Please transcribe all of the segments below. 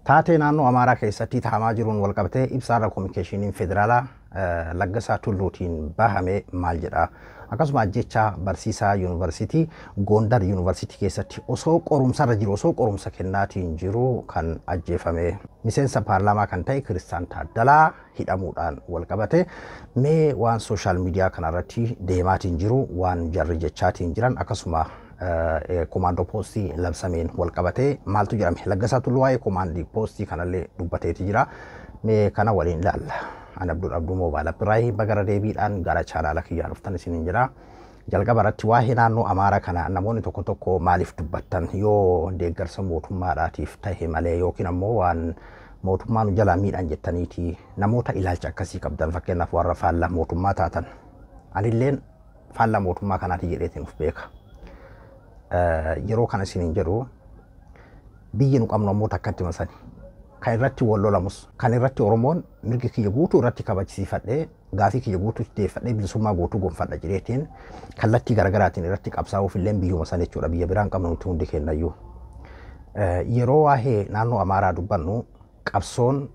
Taatee naannoo Amaaraa keessatti taa'amaa jiruun walqabatee ibsaarra kominikeeshiniin federaalaa Laggasaa Tulluutiin bahame maal jedha? Akkasuma ajjechaa barsiisaa yuunivarsiitii Gondar yuunivarsiitii keessatti osoo qorumsarra jiru, osoo qorumsa kennaatiin jiru kan ajjeefame miseensa paarlaamaa kan ta'e Kiristaan Taaddalaa hidhamuudhaan walqabate, mee waan sooshaal miidiyaa kanarratti deemaatiin jiru, waan jarri jechaatiin jiran, akkasuma komaandoo poostii labsameen walqabatee maaltu jedhame? Laggasaa Tulluu waa'ee komaandii poostii kanallee dubbateeti jira. Mee kana waliin ilaalla. Ani Abdul Abduu Moobaayil Abdurraahii, bagara deebiidhaan gara chaanaala kiyyaa dhuftan isiniin jira. Jalqaba irratti waa'ee naannoo Amaaraa kana namoonni tokko tokko maaliif dubbattan, yoo deeggarsa mootummaadhaatiif tahe malee yookiin ammoo waan mootummaa nu jalaa miidhan jettaniiti namoota ilaalcha akkasii qabdan, fakkeenyaaf warra faallaa mootummaa taatan. Anilleen faallaa mootummaa kanaati jedheetiin of beeka. Yeroo kana isiniin jedhu, biyyi nu qabnu ammoo takkatti masani. Kan irratti wal lolamus, kan irratti Oromoon mirgi kiyya guutuu irratti kabachisiifadhee, gaafii kiyya guutuu deeffadhee, bilisummaa guutuu gonfadha jedheetiin kallattii garaagaraatiin irratti qabsaa'uuf illee biyyuma san jechuudha. Biyya biraan qabnu nuti hundi kennayyuu. Yeroo waa'ee naannoo Amaaraa dubbannu, qabsoon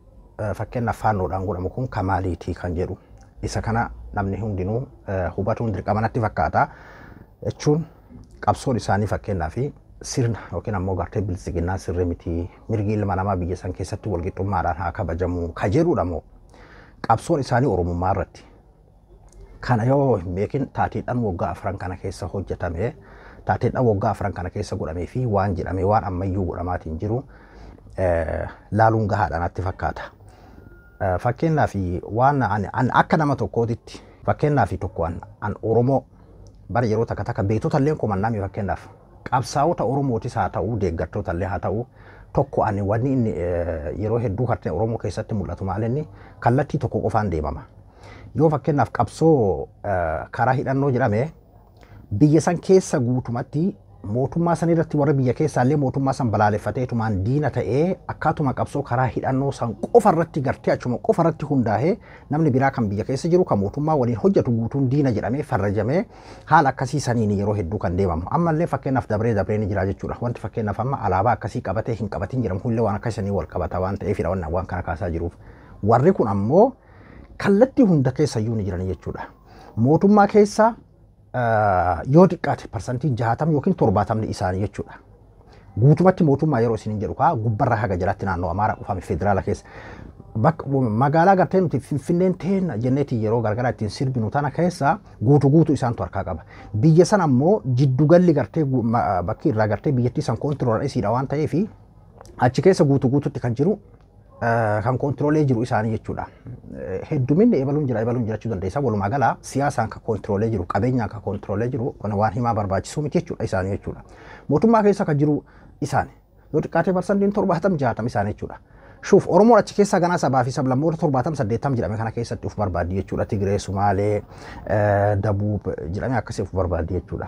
fakkeenyaaf faannoodhaan godhamu kun kamaaliitii kan jedhu isa kana namni hundinuu hubatuun dirqama natti fakkaata. Jechuun qabsoon isaanii fakkeenyaaf sirna yookiin ammoo gartee bilisiginnaa sirri miti, mirgi ilma namaa biyya san keessatti walqixxummaadhaan haa kabajamu ka jedhudha moo qabsoon isaanii Oromummaa irratti? Kana yoo hin beekin, taateedhaan waggaa 4 kana keessa hojjetame, taateedhaan waggaa 4 kana keessa godhamee fi waan jedhame, waan ammayyuu godhamaatiin jiru laaluun gahaadha natti fakkaata. Fakkeenyaaf waan an akka nama tokkootitti, fakkeenyaaf tokko an Oromoo bara yeroo takka takka beektota illee komannaami, fakkeenyaaf qabsaa'ota Oromootis haa ta'u, deeggartoota illee haa ta'u, tokko ani wanni inni yeroo hedduu kartee Oromoo keessatti mul'atu maal inni kallattii tokko qofaan deemama. Yoo fakkeenyaaf qabsoo karaa hidhannoo jedhame, biyya san keessa guutumatti mootummaa san irratti warra biyya keessaallee mootummaa san balaaleffateetumaan diina ta'ee, akkaatuma qabsoo karaa hidhannoo san qofa irratti gartee achuma qofa irratti hundaa'ee, namni biraa kan biyya keessa jiru kan mootummaa waliin hojjetu guutuun diina jedhamee farrajamee haala akkasii saniin yeroo hedduu kan deemamu. Ammallee fakkeenyaaf dabree dabree ni jira jechuudha. Wanti fakkeenyaaf amma alaabaa akkasii qabatee hin qabatin jedhamu hullee waan akkasii sanii wal qabata waan ta'eefidha waan kana kaasaa jiruuf. Warri kun ammoo kallattii hunda keessa iyyuu ni jiran jechuudha. Mootummaa keessa yoo xiqqaate 60% yookiin 70ni isaanii jechuudha. Guutumatti mootummaa yeroo isin jedhu kaa gubbarraa haga jalatti naannoo Amaaraa qofame federaala keessa. Bakka magaalaa gartee nuti Finfinneen teenna jenneetiin yeroo gargaraa ittiin sirbinu tana keessa guutu guutu isaantu harkaa qaba. Biyya sana ammoo jiddugalli gartee bakki irraa gartee biyyattii san koontirool isiidha waan ta'eef, achi keessa guutu guututti kan jiru, kan koontiroolee jiru isaanii jechuudha. Hedduminni ebaluun jira, ebaluun jiraachuu dandeessa. Walumaa gala siyaasaan kan koontiroolee jiru, qabeenyaan kan koontiroolee jiru, kun waan himaa barbaachisuu miti jechuudha, isaanii jechuudha. Mootummaa keessa kan jiru isaani. Yoo xiqqaatee 70% 60 isaanii jechuudha. Shuuf Oromoon achi keessaa ganaa sabaa fi sablammoota 70 80 jedhame kana keessatti of barbaaddi jechuudha. Tigree, Sumaalee, Dabuub jedhame akkasii of barbaaddi jechuudha.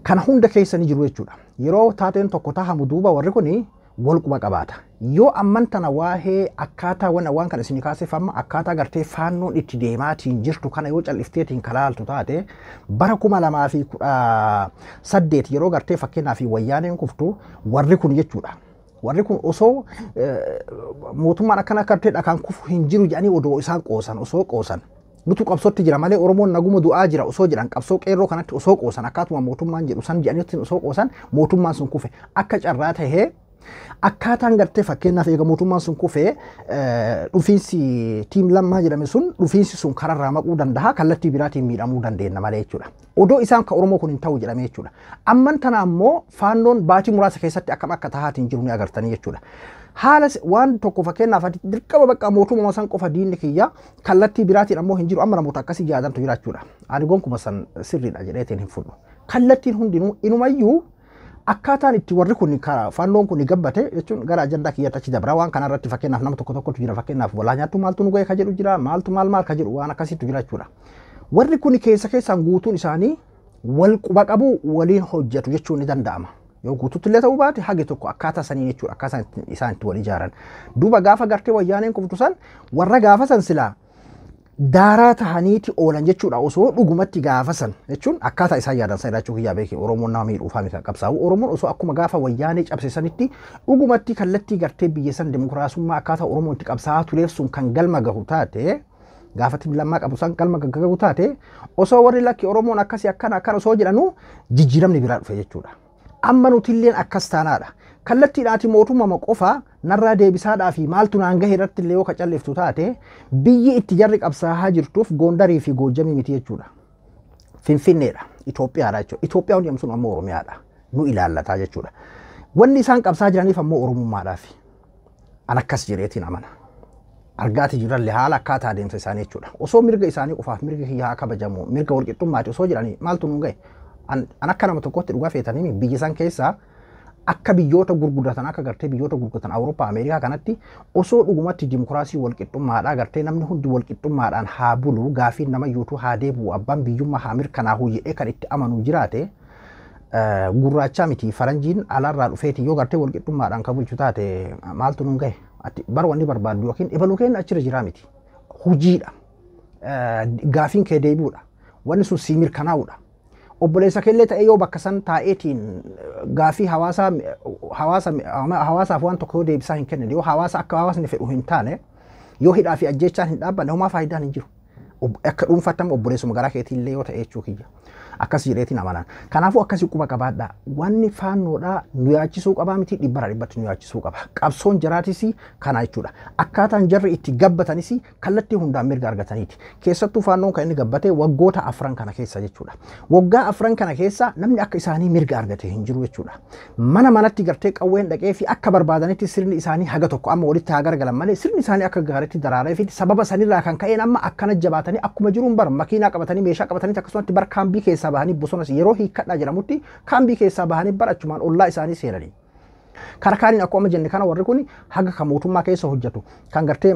Kana hunda keessa ni jiru jechuudha. Yeroo taateen tokko tahamu duuba warri kuni wal quba qabaata. Yoo amman tana waa'ee akkaataa waan kana isin kaaseef, amma akkaataa gartee faannoon itti deemaatiin jirtu kana yoo callifteetiin kalaaltu taate, bara 2018 yeroo gartee fakkeenyaaf wayyaaneen kuftu, warri kun jechuudha. Warri kun osoo mootummaan akkana gartee dhakaan kufu hin jiru jedhanii odoo isaan qoosan, osoo qoosan, nutu qabsootti jira malee Oromoon naguma du'aa jira osoo jedhan, qabsoo qeerroo kanatti osoo qoosan, akkaatuma mootummaan jedhu san jedhanitti osoo qoosan, mootummaan sun kufe. Akka carraa tahee akkaataan gartee fakkeenyaaf eega mootummaan sun kufee dhufiinsi tiim Lammaa jedhame sun, dhufiinsi sun kararraa maquu danda'a, kallattii biraatiin miidhamuu dandeenya malee jechuudha. Odoo isaan ka Oromoo kun hin ta'u jedhame jechuudha. Amman tana ammoo faannoon baatii muraasa keessatti akkam akka tahaatiin jiru ni agartanii jechuudha. Haala waan tokko fakkeenyaaf dirqama bakka mootummaa san qofa diinni kiyya, kallattii biraatiin ammoo hin jiru, amma namoota akkasii yaadantu jira jechuudha. Ani gonkuma san sirriidha jedheetiin hin fudhu. Kallattiin hundinuu inumayyuu akkaataan itti warri kun faannoon kun gabbate jechuun gara ajandaa kiyyatti achi dabra. Waan kanarratti fakkeenyaaf nama tokko tokkotu jira, fakkeenyaaf walaa nyaattu maaltu nu ga'e ka jedhu jira, maaltu maal maal ka jedhu, waan akkasiitu jira jechuudha. Warri kun keessa keessaan guutuun isaanii wal quba qabu, waliin hojjetu jechuun ni danda'ama. Yoo guutuutti illee ta'uu baate hagi tokko akkaataa saniin jechuudha, akkaataa isaan itti wal ijaaran. Duuba gaafa gartee wayyaaneen kuftu san warra gaafa san silaa Daaraa tahaniiti oolan jechuudha osoo dhugumatti gaafa san jechuun akkaataa isaan yaadan san jiraachuu kiyyaa beeke. Oromoon nama miidhuufaa miti kan qabsaa'u. Oromoon osoo akkuma gaafa Wayyaanee cabsisanitti dhugumatti kallattii gartee biyya san dimokiraasummaa akkaataa Oromoon itti qabsaa'aa tureef sun kan galma gahu taate, gaafa Lammaa qabu san galma gahu taate, osoo warri lakki Oromoon akkasii akkana akkana osoo jedhanuu jijjiiramni biraa dhufe jechuudha. Amma nutilleen akkas taanaadha. Kallattiidhaati mootummaa qofa narraa deebisaadhaa fi maaltu naan gahe irratti illee yoo ka calliftu taate, biyyi itti jarri qabsaa'aa jirtuuf Goondarii fi Goojjamii miti jechuudha. Finfinneedha. Itoophiyaadha jechuudha. Itoophiyaan hundi sun ammoo Oromiyaadha. Nu ilaallataa jechuudha. Wanni isaan qabsaa jiraniif ammoo Oromummaadhaaf. An akkas jedheetiin amana. Argaati jirallee haala akkaataa adeemsa isaanii jechuudha. Osoo mirga isaanii qofaaf mirga kiyyaa haa kabajamu, mirga walqixxummaati osoo jedhanii maaltu nuun gahe? An akka nama tokkotti dhugaa feetanii biyya isaan keessaa akka biyyoota gurguddatan, akka gartee biyyoota gurguddatan Awurooppaa, Ameerikaa kanatti osoo dhugumatti dimokiraasii walqixxummaadhaa gartee namni hundi walqixxummaadhaan haa bulu, gaafiin nama yuutuu haa deebi'u, abbaan biyyummaa haa mirkanaa'u jedhee kan itti amanu jiraate, gurraachaa miti faranjiin alaarraa dhufeeti yoo gartee walqixxummaadhaan kan bulchu taate maaltu nuun gahe? Ati bar wanni barbaaddu yookiin ebaluu keenya achirra jiraa miti. Hojiidha. Gaafiin kee deebi'uudha. Wanni sun sii mirkanaa'uudha. Obboleessa keellee ta'ee yoo bakka san taa'eetiin gaafii hawaasaa hawaasa hawaasaaf waan tokko yoo deebisaa hin kennine, yoo hawaasa akka hawaasni fedhu hin taane, yoo hidhaa fi ajjeechaan hin dhaabbanne, homaa faayidaan hin jiru. Akka dhuunfattamu obboleessuma garaa keetiillee yoo ta'e jechuu kiyya. Akkas jedheetiin amanaan. Kanaafuu akkasii quba qabaadhaa. Wanni faannoodhaa nu yaachisuu qabaa miti, dhibbarraa dhibbatti nu yaachisuu qaba. Qabsoon jaraatis kana jechuudha. Akkaataan jarri itti gabbatanis kallattii hundaan mirga argataniiti. Keessattuu faannoon kan inni gabbate waggoota 4 kana keessa jechuudha. Waggaa 4 kana keessa namni akka isaanii mirga argate hin jiru jechuudha. Mana manatti gartee qawween dhaqee fi akka barbaadanitti sirni isaanii haga tokko amma walitti haa garagalan malee sirni isaanii akka gaariitti daraaree fi sababa sanirraa kan ka'een amma akkana jabaatanii akkuma jiruun bara makiinaa qabatanii, meeshaa qabatanii, akkasumatti bara kaambii keessaa bahanii bosonas yeroo hiikkadhaa jedhamutti kaambii keessaa bahanii bara achumaan ollaa isaanii seenanii. Kara kaaniin akkuma jenne kana warri kun haga kan mootummaa keessa hojjetu, kan gartee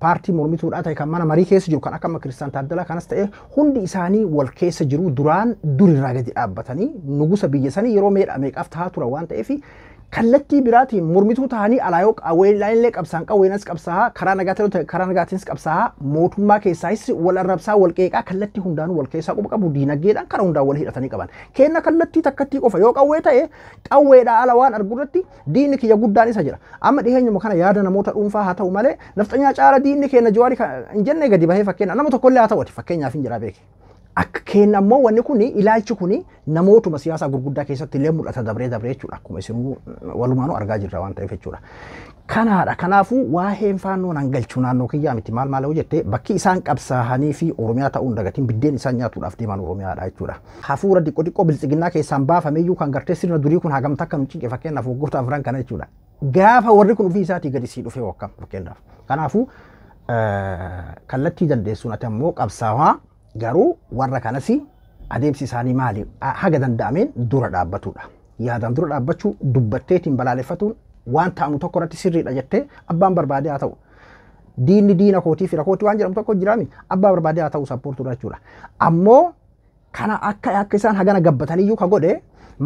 paartii mormituudhaa ta'e, kan mana marii keessa jiru, kan akka amma Kiristaan Taaddalaa kanas ta'e, hundi isaanii wal keessa jiru. Duraan durirraa gadi dhaabbatanii nugusa biyya sanii yeroo meeqa meeqaaf tahaa tura waan ta'eef, kallattii biraatiin mormituu ta'anii alaa yoo qawwee qabsaan qawweenas qabsaa, karaa nagaatiin karaa nagaatiinis qabsaa, mootummaa keessaayis wal arrabsaa, wal qeeqaa, kallattii hundaanuu wal keessaa quba qabu, diinagdeedhaan karaa hundaan wal hidhatanii qaban. Kenna kallattii takkattii qofa yoo qawwee ta'e qawweedhaa ala waan argu irratti diinni kiyya guddaan isa jira. Amma dhiheenyuma kana yaada namoota dhuunfaa haa ta'u malee nafxanyaa caala diinni keenya Jawaarii hin jenne gadi bahee fakkeenya nama tokkollee haa ta'u fakkeenyaaf hin jira beeke. Akka keenya ammoo wanni kun ilaalchi kun namootuma siyaasaa gurguddaa keessatti illee mul'ata dabree dabree jechuudha. Akkuma isin walumaanuu argaa jirra waan ta'eef jechuudha. Kanaadha. Kanaafuu waa'een faannoo nan galchuu naannoo kiyyaa miti maal maal jettee bakki isaan qabsaa'anii fi Oromiyaa ta'uun dagatiin biddeen isaan nyaatuudhaaf deeman Oromiyaadha jechuudha. Hafuura xiqqoo xiqqoo biltsiginnaa keessaan baafameeyyuu kan gartee sirna durii kun hagam takka nu cinqe fakkeenyaaf waggoota 4 kana jechuudha. Gaafa warri kun ofii isaatii gadi sii dhufee wakkam fakkeenyaaf. Kanaafuu kallattii dandeessuun ati ammoo qabsaa'aa garuu warra kanas adeemsi isaanii maali haga danda'ameen dura dhaabbatudha. Yaadaan dura dhaabbachuu, dubbatteetiin balaaleffatuun, waan ta'amu tokko irratti sirriidha jettee abbaan barbaade haa ta'u. Diinni diina kootii fira kootii waan jedhamu tokko jiraami, abbaa barbaade haa ta'u sappoortuudha jechuudha. Ammoo kana akka isaan hagana gabbataniyyuu ka godhe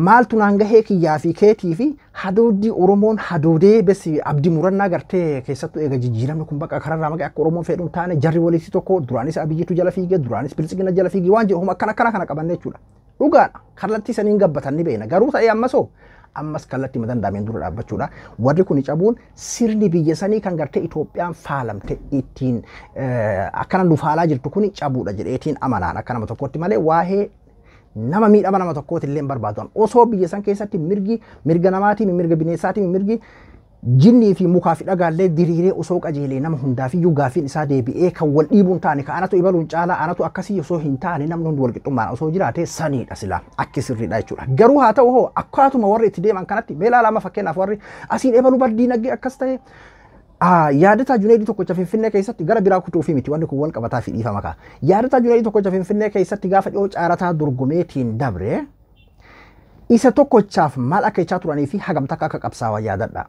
maaltu naan gahee kiyyaa fi keetii fi hadoodii Oromoon hadoodee besi abdii murannaa gartee keessattuu eega jijjiiramni kun bakka kararraa maqee akka Oromoon fedhuun taane jarri walitti tokko duraanis Abiyyitu jala fiigee, duraanis biltsigina jala fiigee waan jedhu akkana akkana kana qabanne jechuudha. Dhugaadha, kallattii saniin gabbatan ni beekna, garuu ta'ee ammasoo ammas kallattii danda'ameen dura dhaabbachuudha. Warri kun cabuun sirni biyya sanii kan gartee Itoophiyaan faalamte ittiin akkana nu faalaa jirtu kun cabuudha jedheetiin amanaan akka nama tokkotti malee waa'ee nama miidhama nama tokkooti illee hin barbaadan. Osoo biyya san keessatti mirgi mirga namaatiin, mirga bineensaatiin, mirgi jinnii fi mukaa fi dhagaallee diriiree osoo qajeelee nama hundaafiyyuu gaafiin isaa deebi'ee kan wal dhiibuun taane, kan anatu ibaluun caalaa anatu akkasii osoo hin taane, namni hundi wal qixxummaan osoo jiraate saniidha sila akki sirriidha jechuudha. Garuu haa ta'u hoo akkaatuma warri itti deeman kanatti mee ilaalama fakkeenyaaf warri asiin ebaluu bar diinagdee akkas ta'e Yaadataa Junaydii tokkocha Finfinnee keessatti gara biraa kutuu fi miti, wanni kun wal qabataa fi dhiifama kaa. Yaadataa Junaydii tokkocha Finfinnee keessatti gaafa dhiyoo caarataa dorgomeetiin dabre isa tokkochaaf maal akka jechaa turanii fi hagam takka akka qabsaawaa yaadadha.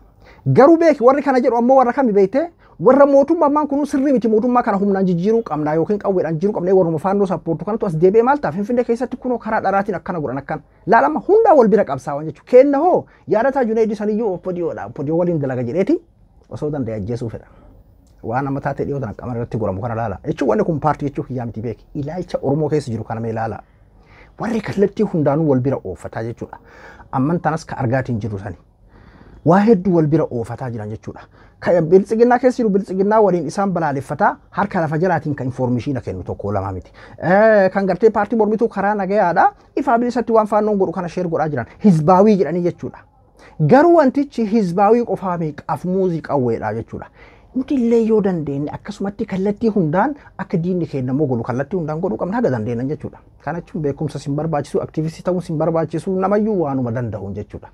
Garuu beeki, warri kana jedhu ammoo warra kami beekte? Warra mootummaa ammaan kun sirrii miti, mootummaa kana humnaan jijjiiruu qabna yookiin qawweedhaan jijjiiruu qabna, warruma faannoo sappoortu kanatu as deebi'ee maal ta'a Finfinnee keessatti kunoo karaa dharaatiin akkana godhan akkana. Laalama hundaa wal bira qabsaawwan jechuudha. Kenna hoo Yaadataa Junaydii saniyyuu oppodiyoodha, oppodiyoo waliin dalaga jedheeti osoo danda'e ajjeesuu fedha. Waan amma taatee dhiyoo tana qamar irratti godhamu kana laala. Jechuun wanni kun paartii jechuu kiyyaa miti beeki. Ilaalcha Oromoo keessa jiru kana mee laala. Warri kallattii hundaanuu wal bira oofataa jechuudha. Amman tanas ka argaatiin jiru sani. Waa hedduu wal bira oofataa jiran jechuudha. Kan biltsiginnaa keessa jiru biltsiginnaa waliin isaan balaaleffataa harka lafa jalaatiin kan infoormeeshiina kennu tokko lama miti. Kan gartee paartii mormituu karaa nagayaadha. Ifaa bilisatti waan faannoon godhu kana sheer godhaa jiran. Hizbaawii jedhanii jechuudha. Garuu wantichi hizbaawii qofaa meeqaaf muuzii qawweedha jechuudha. Nuti illee yoo dandeenye akkasumatti kallattii hundaan akka diinni keenya immoo godhu kallattii hundaan godhuu qabna haga dandeenyan jechuudha. Kana jechuun beekumsa sin barbaachisu, aktiivistii ta'uun sin barbaachisu, namayyuu waanuma danda'uun jechuudha.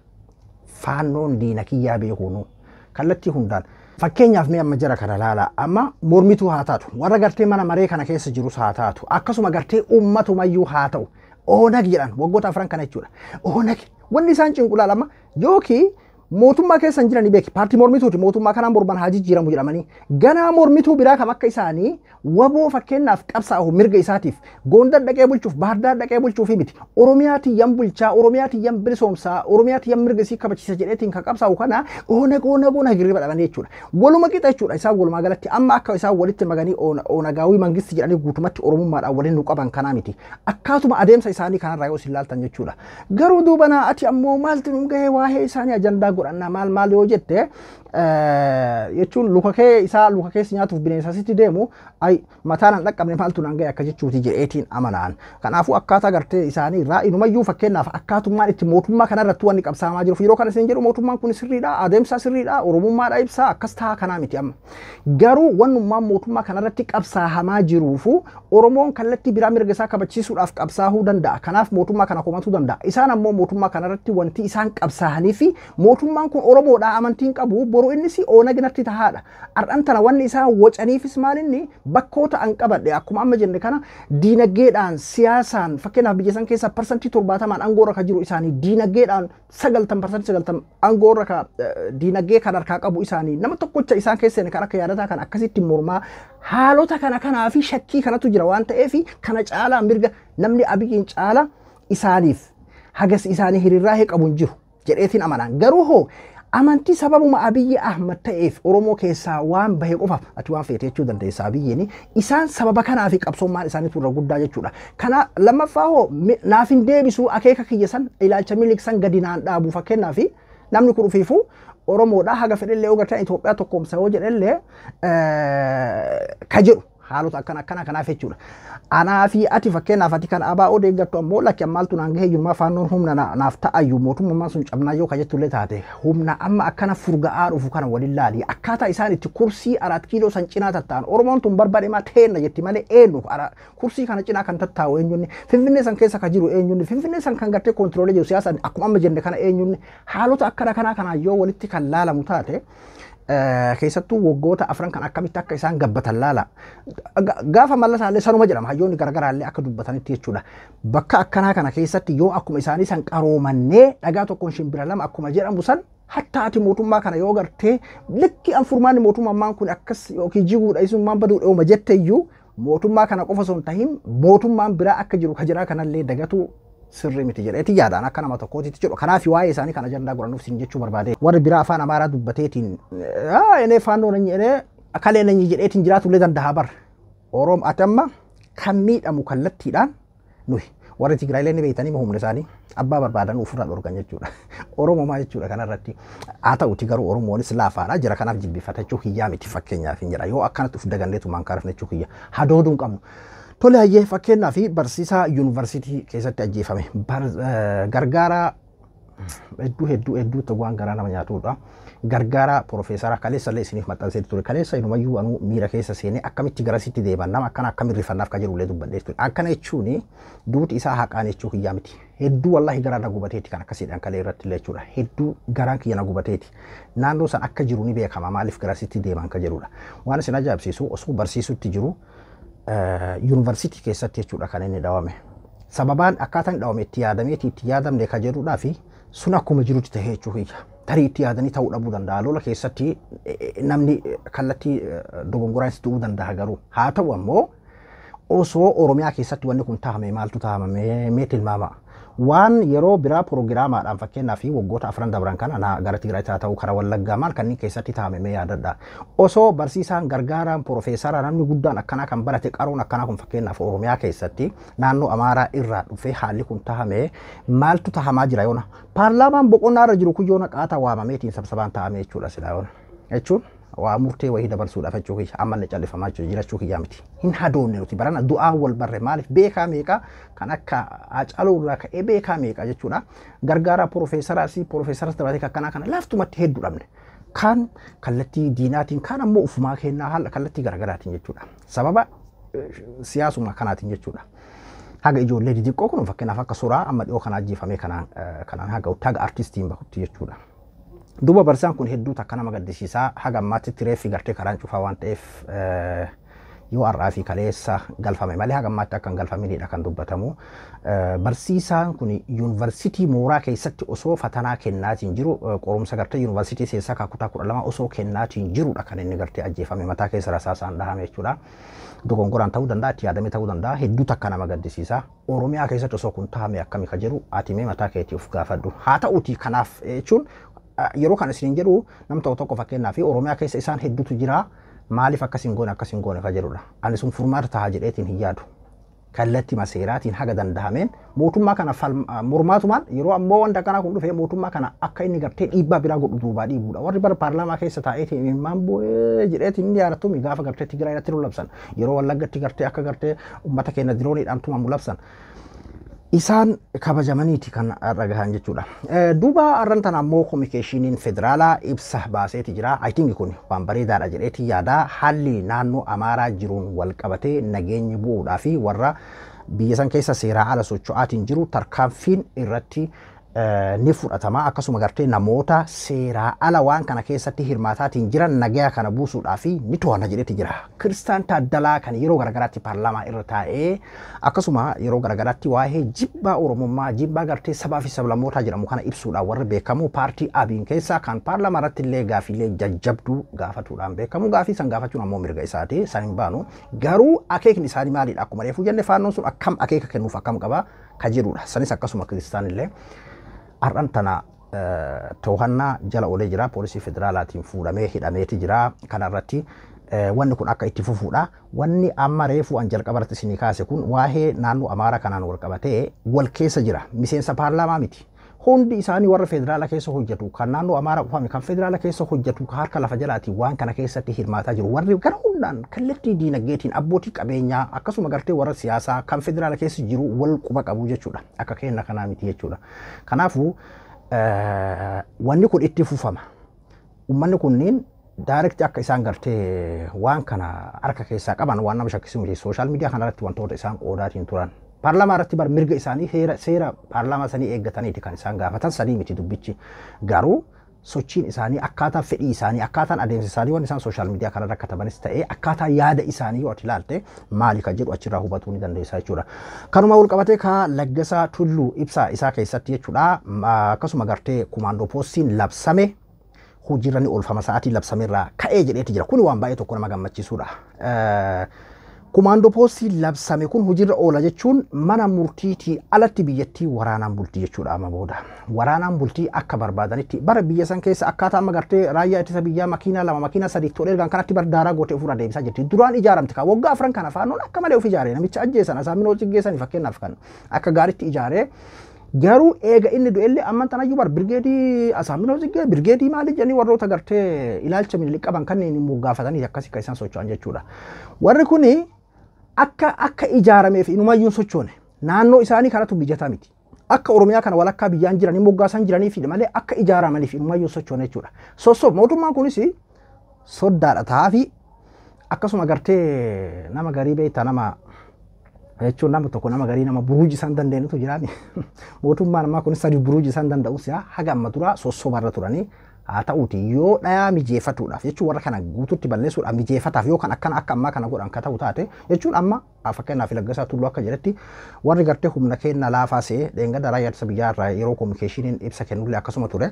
Faannoon diina kiyyaa beekuunu kallattii hundaan. Fakkeenyaaf mee amma jara kana laala. Amma mormituu haa taatu, warra gartee mana maree kana keessa jirus haa taatu, akkasuma gartee uummatumayyuu haa ta'u. Oonag jedhan waggoota afran kana jechuudha. Oonag wanni isaan cinqu laalama yookiin mootummaa keessa hin jirani beeki paartii mormituuti mootummaa kanaan morman haa jijjiiramu jedhamanii ganaa mormituu biraa kam akka isaanii waboo fakkeenyaaf qabsaa'u mirga isaatiif Gondar dhaqee bulchuuf Baahirdaar dhaqee bulchuuf miti Oromiyaa tiyyan bulchaa Oromiyaa tiyyan bilisoomsaa Oromiyaa tiyyan mirga isii kabachiisa jedheetiin kan qabsaa'u kana Oonag Oonag Oonag hirriba dhabanii jechuudha. Waluma qixa jechuudha isaan walumaa galatti amma akka isaan walitti maganii Oonagaawii mangisti jedhanii guutumatti Oromummaadhaan waliin nu qaban kanaa miti. Akkaatuma adeemsa isaanii kanarraa yoo isin laaltan jechuudha. Garuu duuba naa ati ammoo maaltu nu gahee waa'ee isaanii ajandaa godhannaa maal maal yoo jette jechuun luka kee isaa luka keessa nyaatuuf bineensa sitti deemu ay mataan hin dhaqqabne maaltu naan gahe akka jechuuti jedheetiin amanaan. Kanaafuu akkaataa gartee isaanii irraa inumayyuu fakkeenyaaf akkaatummaan itti mootummaa kanarratti wanni qabsaamaa jiruuf yeroo kana isin jedhu mootummaan kun sirriidha adeemsa sirriidha Oromummaadha ibsaa akkas ta'a kanaa miti amma. Garuu wannummaan mootummaa kanarratti qabsaahamaa jiruufu Oromoon kallattii biraa mirga isaa kabachiisuudhaaf qabsaahuu danda'a. Kanaaf mootummaa kana komatuu danda'a. Isaan ammoo mootummaa kanarratti wanti isaan qabsaahanii fi mootummaan kun Oromoodha amantiin qabu boru innis Oonag natti tahaadha. Har'an tana wanni isaan wacaniifis maalinni bakkoota an qabadhe akkuma amma jenne kana diinagdeedhaan siyaasaan fakkeenyaaf biyya san keessa 70% aangoo irra kan jiru isaanii diinagdeedhaan 90% aangoo irra ka diinagdee kan harkaa qabu isaanii nama tokkocha isaan keessa kan akka yaadataa kan akkasitti mormaa haalota kana kanaa fi shakkii kanatu jira waan ta'eef kana caalaa mirga namni Abiyyiin caala isaaniif hagas isaanii hiriirraa qabu hin jiru jedheetiin amanaan. Garuu hoo amantii sababuma Abiyyi Ahmad ta'eef Oromoo keessaa waan bahe qofaaf ati waan feete jechuu dandeessa Abiyyiin isaan sababa kanaa fi qabsoommaan isaanii turre guddaa jechuudha. Kana lammaffaa hoo naaf hin deebisu akeeka kiyya san ilaalcha Minilik san gadi naan dhaabu fakkeenyaaf namni kun ufiifuu Oromoodha haga fedhellee yoo gartaan Itoophiyaa tokkoomsa yoo jedhellee ka jedhu haalota akkana akkana kanaaf jechuudha. Anaa fi ati fakkeenyaaf ati kan ABO deeggartu ammoo lakki ammaaltu naan gahe iyyummaa faannoon humna naaf ta'ayyuu mootummaan sun cabnaa yoo ka jettullee taate humna amma akkana furga'aa dhufu kana waliin laali akkaataa isaan itti kursii 4 kiiloo san cinaa tatta'an Oromoon tun barbaade maa teenna jetti malee eenyu kursii kana cinaa kan tattaa'u eenyunni Finfinnee san keessa ka jiru eenyunni Finfinnee san kan gartee koontiroolee jiru siyaasaan akkuma amma jenne kana eenyunni haalota akkana kanaa kanaa yoo walitti kan laalamu taate keessattuu waggoota afran kan akkamitti akka isaan gabbatan laala. Gaafa Mallasaallee sanuma jedhama hayyoonni garaagaraallee akka dubbatanitti jechuudha. Bakka akkanaa kana keessatti yoo akkuma isaanii san qaroomannee dhagaa tokkoon shimbira lama akkuma jedhamu san hatta ati mootummaa kana yoo gartee likki an furmaanni mootummaan kun akkas yookiin jiguudha isummaan baduudha yooma jette iyyuu mootummaa kana qofa osoo hin tahin mootummaan biraa akka jiru ka jiraa kanallee dagatu sirrii miti jedheeti yaadaan akka nama tokkootitti jedhu. Kanaaf waa'ee isaanii kan ajandaa godhannuuf siin jechuu barbaade. Warri biraa afaan Amaaraa dubbateetiin enee faannoo nanyi enee akalee nanyi jedheetiin jiraatullee danda'a bar. Oroom ati amma kan miidhamu kallattiidhaan nuyi warri Tigraayillee ni beektanii humna isaanii abbaa barbaadan ofirraa dhorkan jechuudha. Oromoo jechuudha kanarratti. Haa ta'uti garuu Oromoonis laafaadha jira kanaaf jilbifatachuu kiyyaa miti fakkeenyaaf hin jedha. Yoo akkanatti of daganneetu maankaarafne jechuu kiyya. Hadooduu hin qabnu. Tole hayyee fakkeenyaaf barsiisaa yuunivarsiitii keessatti ajjeefame gargaaraa hedduu hedduu hedduu waan garaa nama nyaatudha. Gargaaraa piroofeesara kaleessa illee isiniif maxxansee ture. Kaleessa inumayyuu anuu miira keessa seenee akkamitti garasitti deeman nama akkana akkamiin rifannaaf ka jedhullee dubbadhee ture. Akkana jechuun duuti isaa haqaan jechuu kiyyaa miti. Hedduu wallaahi garaa na gubateeti kan akkasiidhaan kalee irratti illee jechuudha. Hedduu garaan kiyya na gubateeti. Naannoo san akka jiru ni beekama maaliif garasitti deeman ka jedhudha. Waan isin ajaa'ibsiisu osoo barsiisutti jiru yuunivarsiitii keessatti jechuudha kan inni dhawame. Sababaan akkaataan dhawame itti yaadameeti itti yaadamne ka jedhudhaa fi sun akkuma jirutti tahee jechuu kiyya. Tarii itti yaadanii ta'uu dhabuu danda'a. Lola keessatti namni kallattii dogongoraanis du'uu danda'a garuu. Haa ta'u ammoo osoo Oromiyaa keessatti wanni kun taa'ame maaltu taa'ame mee tilmaama. Waan yeroo biraa piroogiraamaadhaan fakkeenyaa fi waggoota afran dabran kana na gara Tigraay haa ta'u karaa Wallaggaa maal kanneen keessatti taa'ame mee yaadadha. Osoo barsiisaan gargaaraan piroofeesara namni guddaan akkanaa kan barate qaroon akkanaa kun fakkeenyaaf Oromiyaa keessatti naannoo Amaaraa irraa dhufee haalli kun taa'ame maaltu tahamaa jira yoona. Paarlaamaan boqonnaa irra jiru kun yoona qaata waamameetiin sabsabaan taa'ame jechuudha silaa yoona. Jechuun waa murtee wayii dabarsuudhaaf jechuu kiyya ammallee callifamaa jiraachuu kiyyaa miti. Hin hadoonne nuti barana du'aa wal barre maaliif beekaa meeqa kan akka Haacaaluu irraa ka'ee beekaa meeqa jechuudha. Gargaaraa piroofeesaraas piroofeesaras dabalatee akkanaa kana laaftumatti hedduu dhabne. Kaan kallattii diinaatiin kaan ammoo ufumaa kennaa haala kallattii garaagaraatiin jechuudha. Sababa siyaasuma kanaatiin jechuudha. Haga ijoollee xixiqqoo kun fakkeenyaaf akka suuraa amma dhiyoo kana ajjeefame kanaan haga haga artistiin bahutti jechuudha. Duuba barsiisaan kun hedduu takka nama gaddisiisaa haga ammaatti reeffi gartee karaan cufaa waan ta'eef yoo har'aa fi kaleessa galfame malee haga ammaatti akka hin galfaminidha kan dubbatamu. Barsiisaan kun yuunivarsiitii mooraa keessatti osoo fatanaa kennaatiin jiru qorumsa gartee yuunivarsiitii seensaa kan kutaa 12 osoo kennaatiin jirudha kan inni gartee ajjeefame mataa keessa rasaasaan dhahame jechuudha. Dogongoraan ta'uu danda'a itti yaadame ta'uu danda'a hedduu takka nama gaddisiisa. Oromiyaa keessatti osoo kun tahame akkami ka jedhu ati mee mataa keetii of gaafadhu. Haa ta'uutii kanaaf jechuun yeroo kana isiniin jedhu nam tokko tokko fakkeenyaaf Oromiyaa keessa isaan hedduutu jira maaliif akkas hin goone akkas hin goone ka jedhudha. Ani sun furmaata ta'a jedheetiin hin yaadu. Kallattii maseeraatiin haga danda'ameen mootummaa kana mormaatumaan yeroo ammoo wanta akkanaa kun dhufee mootummaa kana akka inni gartee dhiibbaa biraa godhu duubaa dhiibuudha. Warri bara paarlaamaa keessa taa'eetiin imimmaan bu'ee jedheetiin inni yaadatumi gaafa gartee Tigraay irratti nu labsan yeroo Wallaggatti gartee akka gartee uummata keenya dirooniidhaan tumamu labsan. Isaan kabajamaniiti kan dhagahan jechuudha. Duuba har'an tana ammoo kominikeeshiniin federaalaa ibsa baaseeti jira. I think kun waan bareedaadha jedheeti yaada. Haalli naannoo Amaaraa jiruun wal qabatee nageenyi bu'uudhaa fi warra biyya san keessa seeraa ala socho'aatiin jiru tarkaanfiin irratti ni fudhatama. Akkasuma gartee namoota seeraa ala waan kana keessatti hirmaataatiin jiran nagaya kana buusuudhaa fi ni to'anna jedheeti jira. Kiristaan Taaddalaa kan yeroo garagaraatti paarlaamaa irra taa'ee akkasuma yeroo garagaraatti waa'ee jibbaa Oromummaa jibbaa gartee sabaa fi sablammootaa jedhamu kana ibsuudhaan warri beekamu paartii Abiin keessaa kan paarlaamaa irratti illee gaafiilee jajjabduu gaafatuudhaan beekamu. Gaafii san gaafachuun ammoo mirga isaati san hin baanu. Garuu akeekni isaanii maalidha? Akkuma reefuu jenne faannoon sun akkam akeeka kennuuf akkam qaba ka jedhudha. Sanis akkasuma Kiristaan illee har'an tana to'annaa jala oolee jira. Poolisii federaalaatiin fuudhamee hidhameeti jira. Kanarratti wanni kun akka itti fufuudha. Wanni amma reefuu an jalqaba irratti isinii kaase kun waa'ee naannoo Amaaraa kanaan wal qabatee wal keessa jira. Miseensa paarlaamaa miti. Hundi isaanii warra federaala keessa hojjetu kan naannoo Amaaraa qofame kan federaala keessa hojjetu kan harka lafa jalaatiin waan kana keessatti hirmaataa jiru warri gara hundaan kallattii diinagdeetiin abbootii qabeenyaa akkasuma gartee warra siyaasaa kan federaala keessa jiru wal quba qabu jechuudha. Akka kenna kanaa miti jechuudha. Kanaafuu wanni kun itti fufama. Uummanni kunniin daarekti akka isaan gartee waan kana harka keessaa qaban waan nama shakkisiisu miti. Sooshaal miidiyaa kanarratti wantoota isaan qoodaatiin turan. Paarlaamaa irratti bar mirga isaanii seera paarlaamaa sanii eeggataniiti kan isaan gaafatan sanii miti dubbichi. Garuu sochiin isaanii akkaataa fedhii isaanii akkaataan adeemsa isaanii waan isaan sooshaal miidiyaa kanarra katabanis ta'ee akkaataa yaada isaanii yoo ati ilaalte maali kan jedhu achirraa hubatuu ni dandeessa jechuudha. Kanuma wal qabatee ka Laggasaa Tulluu ibsa isaa keessatti jechuudha akkasuma gartee kumaandoo poostiin labsame hojiirra ni oolfama sa'aatii labsameerraa ka'ee jedheeti jira. Kuni waan baay'ee tokko nama gammachiisudha. Kumaandoo poostii labsame kun hojiirra oola jechuun mana murtiitii alatti biyyattii waraanaan bultii jechuudha amma booda. Waraanaan bultii akka barbaadanitti bara biyya san keessa akkaataa amma gartee raayyaa ittisa biyyaa makiinaa 2 makiinaa 3 tolee ergaan kanatti bar daaraa gootee ofirraa deebisaa jirti. Duraan ijaaramte kaa waggaa 4 kana faannoon akka malee of ijaaree namicha ajjeesan Asaaminoo Ciggeessanii fakkeenyaaf kan akka gaariitti ijaaree garuu eega inni du'ellee amman tanayyuu bar birgeedii Asaaminoo Ciggee birgeedii maali jedhanii warroota gartee ilaalcha Minilik qaban kanneen immoo gaafatanii akkasii kan isaan socho'an jechuudha. Warri kuni akka ijaarameef inumayyuu hin sochoone naannoo isaanii kanatu mijataa miti. Akka Oromiyaa kana walakkaa biyyaan jiranii moggaasan jiraniif malee akka ijaaramaniif inumayyuu hin sochoone jechuudha. Sossob mootummaan kunis soddaadha ta'aafi akkasuma gartee nama garii beektaa nama jechuun nama tokko nama garii nama buruuji isaan dandeenyutu jiraani. Mootummaan ammaa kunis sadi buruuji isaan danda'us haga amma duraa sossobarra turanii haa ta'uuti yoo dhayaa mijeeffatuudhaaf jechuun warra kana guututti balleessuudhaaf mijeeffataaf yoo kan akkana akka ammaa kana godhan ka ta'u taate jechuun amma Fakkeenyaaf Laggasaa Tulluu akka jedhetti warri gartee humna keenya laafaa se'ee dheengadda raayyaa ittisa biyyaa irraa yeroo kominikeeshiniin ibsa kennullee akkasuma ture.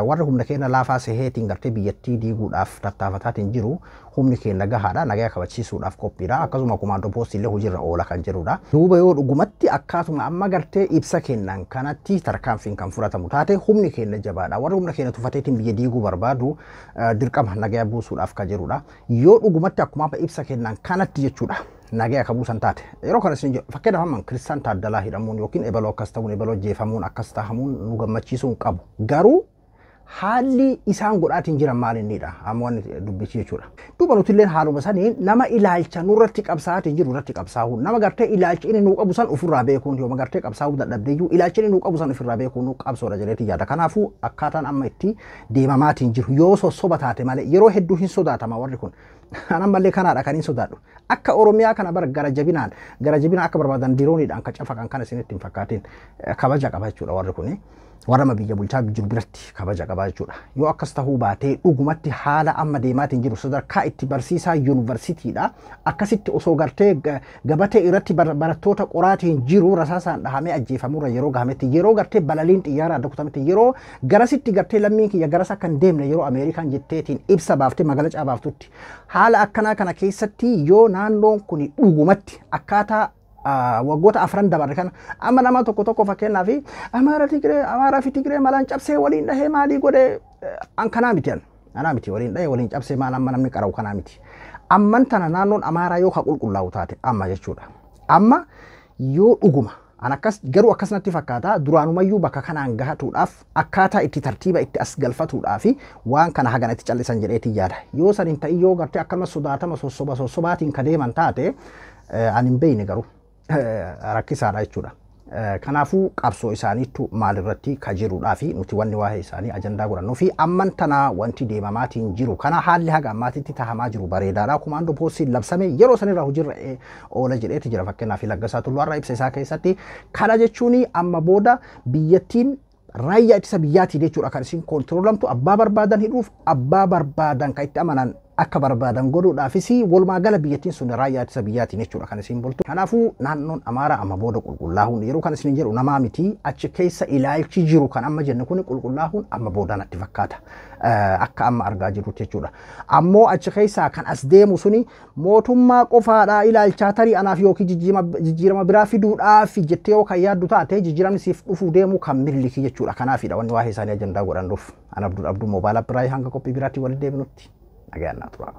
Warri humna keenya laafaa se'eetiin gartee biyyattii diiguudhaaf tattaafataatiin jiru humni keenya gahaadha nagaa kabachiisuudhaaf qophiidha akkasuma kumaandoo poostii illee hojiirra oola kan jedhudha. Duuba yoo dhugumatti akkaatuma amma gartee ibsa kennan kanatti tarkaanfiin kan fudhatamu taate humni keenya jabaadha. Warri humna keenya tufateetiin biyya diiguu barbaadu dirqama nagaa buusuudhaaf kan jedhudha. Yoo dhugumatti akkuma amma ibsa kennan kanatti jechuudha. Nagaa akka buusan taate yeroo kana isin jedhu fakkeenyaaf amma Kiristaan Taaddalaa hidhamuun yookiin ebaloo akkas ta'uun ebaloo jeefamuun akkas tahamuun nu gammachiisuu hin qabu. Garuu haalli isaan godhaatiin jiran maal innidha amma wanni dubbichi jechuudha. Duuba nuti illee haaluma saniin nama ilaalcha nurratti qabsaa'aatiin jiru irratti qabsaa'uun nama gartee ilaalchi inni nuu qabu san ofirraa beekuun yoo gartee qabsaa'uu dadhabdeeyyuu ilaalchi inni nuu qabu san ofirraa beekuun nu qabsoodha jedheetiin yaada. Kanaafuu akkaataan amma itti deemamaatiin jiru yoo sossoba taate malee yeroo hedduu hin sodaatama warri kun. Anan mallee kanaadha kan hin sodaadhu. Akka Oromiyaa kana bara gara jabinaan gara jabinaan akka barbaadan dirooniidhaan kan cafaqan kana isinitti hin fakkaatin kabaja qaba jechuudha warri kuni. Warra amma biyya bulchaa jiru biratti kabaja qaba jechuudha. Yoo akkas tahuu baatee dhugumatti haala amma deemaatiin jiru sadarkaa itti barsiisaa yuunivarsiitiidha. Akkasitti osoo gartee gabatee irratti barattoota qoraatiin jiru rasaasaan dhahamee ajjeefamurra yeroo gahametti yeroo gartee balaliin xiyyaara adda kutametti yeroo garasitti gartee lammiin kiyya garas akka hin deemne yeroo Ameerikaan jetteetiin ibsa baaftee magaalaa baaftutti haala akkanaa kana keessatti yoo naannoon kun dhugumatti akkaataa waggoota afran dabarre kana amma nama tokko tokko fakkeenyaaf Amaara Tigree Amaaraa fi Tigree malaan cabsee waliin dhahee maalii godhee an kanaa miti an anaa miti waliin dhahee waliin cabsee maal amma namni qara'u kanaa miti. Amman tana naannoon Amaaraa yoo ka qulqullaa'u taate amma jechuudha. Amma yoo dhuguma an akkas garuu akkas natti fakkaata duraanumayyuu bakka kanaan gahatuudhaaf akkaataa itti tartiiba itti as galfatuudhaaf waan kana hagana itti callisan jedheetiin yaada. Yoo san hin ta'in yoo gartee akkama sodaatama sossoba sossobaatiin ka deeman taate an hin beeyne garuu rakkisaadha jechuudha. Kanaafuu qabsoo isaaniittu maalirratti ka jiruudhaa fi nuti wanni waa'ee isaanii ajandaa godhannuu fi amman tana wanti deemamaatiin jiru kana haalli haga ammaatitti tahamaa jiru bareedaadha. Kumaandoo poostiin labsame yeroo sanirraa hojiirra oola jedheeti jira fakkeenyaaf Laggasaa Tulluu har'a ibsa isaa keessatti. Kana jechuun amma booda biyyattiin raayyaa ittisa biyyaatii jechuudha kan isin koontiroolamtu abbaa barbaadan hidhuuf abbaa barbaadan kan itti amanan akka barbaadan godhuudhaafis walumaa gala biyyattiin sun raayyaa ittisa biyyaatiin jechuudha kan isin bultu. Kanaafuu naannoon Amaaraa amma booda qulqullaahuun yeroo kan isin jedhu namaa miti achi keessa ilaalchi jiru kan amma jennu kun qulqullaahuun amma booda natti fakkaata. Akka amma argaa jirrutti jechuudha. Ammoo achi keessaa kan as deemu suni mootummaa qofaadhaa ilaalchaa tarii anaaf yookiin jijjiirama biraa fiduudhaaf jettee yoo kan yaaddu taate jijjiiramni siif dhufuu deemu kan mirliki jechuudha. Kanaafidha wanni waa'ee isaanii ajandaa godhannuuf. Ana Abdul Abduu moobaala biraa hanga qophii biraatti walitti deebinutti. Nagaan naa turaa.